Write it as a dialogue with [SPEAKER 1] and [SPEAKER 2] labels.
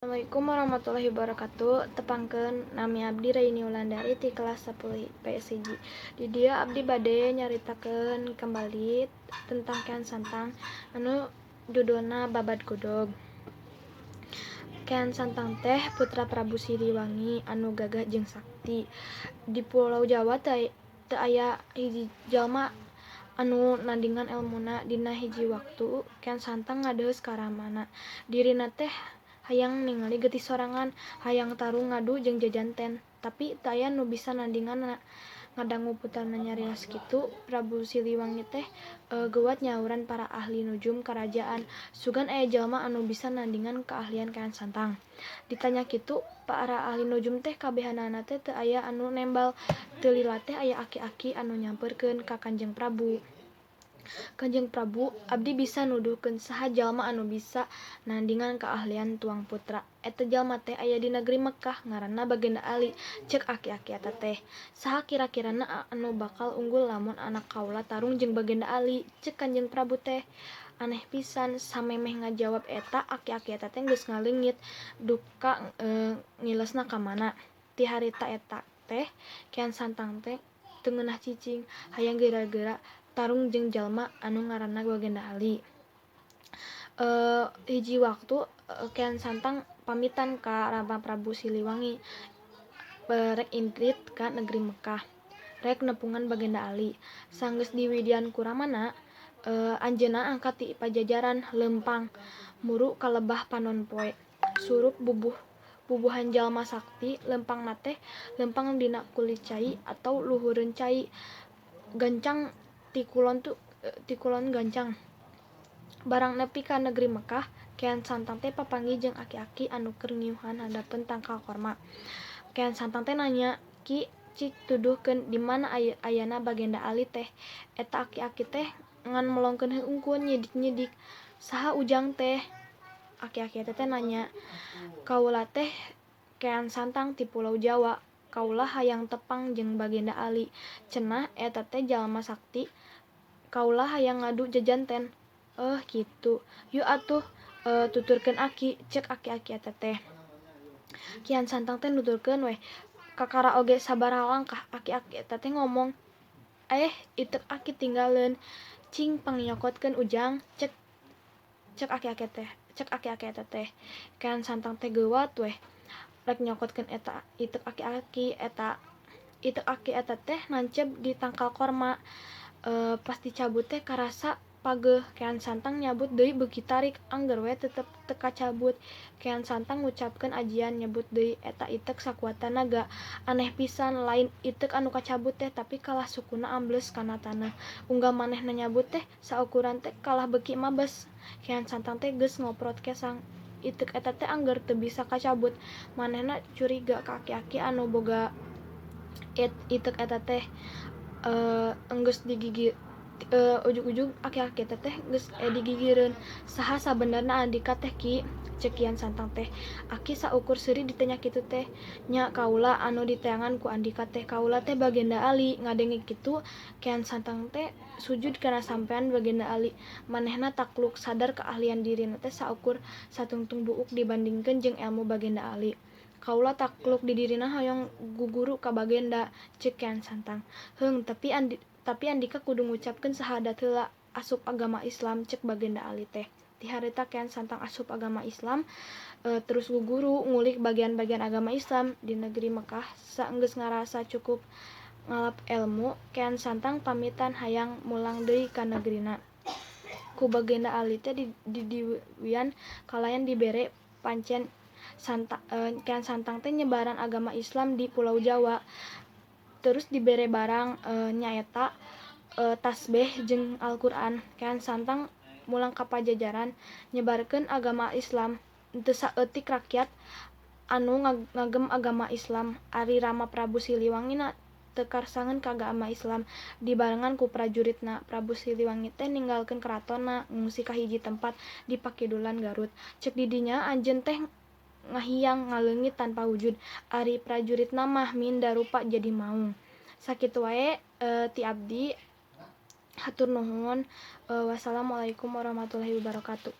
[SPEAKER 1] Assalamualaikum warahmatullahi wabarakatuh. Tepangkeun, nami abdi Raini Wulandari ti kelas 10 IPS 1. Di dieu abdi bade nyaritakeun kembali tentang Kian Santang anu judulna Babad Godog. Kian Santang teh putra Prabu Siliwangi anu gagah jeung sakti. Di Pulau Jawa teu aya hiji jalma anu nandingan elmuna. Dina hiji waktu Kian Santang ngadeheus ka ramana. Dirina teh hayang ningali getih sorangan, hayang tarung ngadu jeung jajanten, tapi teu aya nu bisa nandinganna. Ngadangu putrana nyarios kitu, Prabu Siliwangi teh geuwat nyauran para ahli nujum karajaan, sugan aya jalma anu bisa nandingan kaahlian Kian Santang. Ditanya kitu, para ahli nujum teh kabehanana teh teu aya anu nembal. Teu lila teh aya aki-aki anu nyamperkeun ka Kanjeng Prabu. "Kanjeng Prabu, abdi bisa nuduhkeun saha jalma anu bisa nandingan kaahlian tuang putra. Eta jalma teh aya di negeri Mekkah, ngaranna Bagenda Ali," ceuk aki-aki eta teh. "Saha kira-kirana anu bakal unggul lamun anak kaula tarung jeung Bagenda Ali?" ceuk Kanjeng Prabu teh. Aneh pisan, samemeh ngajawab eta, aki-aki eta teh geus ngaleungit duka ngilesna ka mana. Ti harita eta teh Kian Santang teh teu ngeunah cicing, hayang geura-geura tarung jeung jalma anu ngaranna Bagenda Ali. Hiji waktu Kian Santang pamitan ka Rama Prabu Siliwangi, rek indit ka negeri Mekkah, rek nepungan Bagenda Ali. Sanggeus diwidian ku ramana, anjeunna angkat ti Pajajaran leumpang muru ka Lebah Panon Poe. Surup bubuhan jalma sakti. Leumpangna teh leumpang dina kulit cai atau luhureun cai gancang ti kulon gancang. Barang nepi ka negeri Mekkah, Kian Santang teh papanggih jeung aki-aki anu keur ngiuhan handapeun tangkal korma. Kian Santang teh nanya, "Ki, cik tuduhkeun di mana ayana Bagenda Ali teh?" Eta aki-aki teh ngan melongkeun hungkul nyidik-nyidik. "Saha ujang teh?" aki-aki eta teh nanya. "Kaula teh Kian Santang ti Pulau Jawa. Kaula hayang tepang jeung Bagenda Ali. Cenah eta teh jalma sakti. Kaula hayang ngadu jajanten." "Eh, kitu. Yu atuh tuturkeun aki," ceuk aki-aki eta teh. Kian Santang teh nuturkeun weh kakara oge sabaraha langkah aki-aki eta teh ngomong, "Eh, iteuk aki tinggaleun. Cing pangnyokotkeun ujang," cek cek aki-aki teh cek aki-aki eta teh. Kian Santang teh geuwat weh rek nyokotkeun eta iteuk aki-aki eta. Iteuk aki eta teh nanceb di tangkal korma. Pas dicabut teh karasa pageuh. Kian Santang nyabut deui beuki tarik, angger we tetep teu kacabut. Kian Santang ngucapkeun ajian, nyebut deui eta iteuk sakuat tanaga. Aneh pisan, lain iteuk anu kacabut teh, tapi kalah sukuna ambles kana taneuh. Unggal manehna nyabut teh saukuran teh kalah beuki mabes. Kian Santang teh geus ngoprot kesang, iteuk eta teh angger teu bisa kacabut. Manehna curiga ka aki-aki anu boga iteuk eta teh. Enggeus digigit, ujug-ujug aki-aki eta teh geus digigireun. "Saha sabenerna andika teh, Ki?" ceuk Kian Santang teh. Aki saukur seuri ditanya kitu teh. "Nya kaula anu diteangan ku andika teh. Kaula teh Bagenda Ali." Ngadenge kitu, Kian Santang teh sujud kana sampean Bagenda Ali. Manehna takluk, sadar keahlian dirina teh saukur satungtung buuk dibandingkeun jeung elmu Bagenda Ali. "Kaula takluk di dirina, hoyong guguru ka Bagenda," ceuk Kian Santang. "Heung, tapi andika kudu ngucapkeun sahadat heula, asup agama Islam," ceuk Bagenda Ali teh. Ti harita Kian Santang asup agama Islam, terus guguru ngulik bagian-bagian agama Islam di negeri Mekkah. Saenggeus ngarasa cukup ngalap elmu, Kian Santang pamitan hayang mulang deui ka negerina. Ku Bagenda Ali teh didiwian kalayan dibere pancen Kian Santang teh nyebaran agama Islam di Pulau Jawa. Terus dibere barang, nyaeta tasbeh jeung Al-Qur'an. Kian Santang mulang ka Pajajaran nyebarkeun agama Islam. Teu saeutik rakyat anu ngagem agama Islam. Ari Rama Prabu Siliwangi na teu karsangeun ka agama Islam. Dibarengan ku prajuritna, Prabu Siliwangi teh ninggalkeun karatonna, ngungsi ka hiji tempat di pakidulan Garut. Ceuk di dinya anjeun teh ngahiang ngaleungit tanpa wujud. Ari prajuritna mah minda rupa jadi maung. Sakitu wae ti abdi. Hatur nuhun. Wassalamualaikum warahmatullahi wabarakatuh.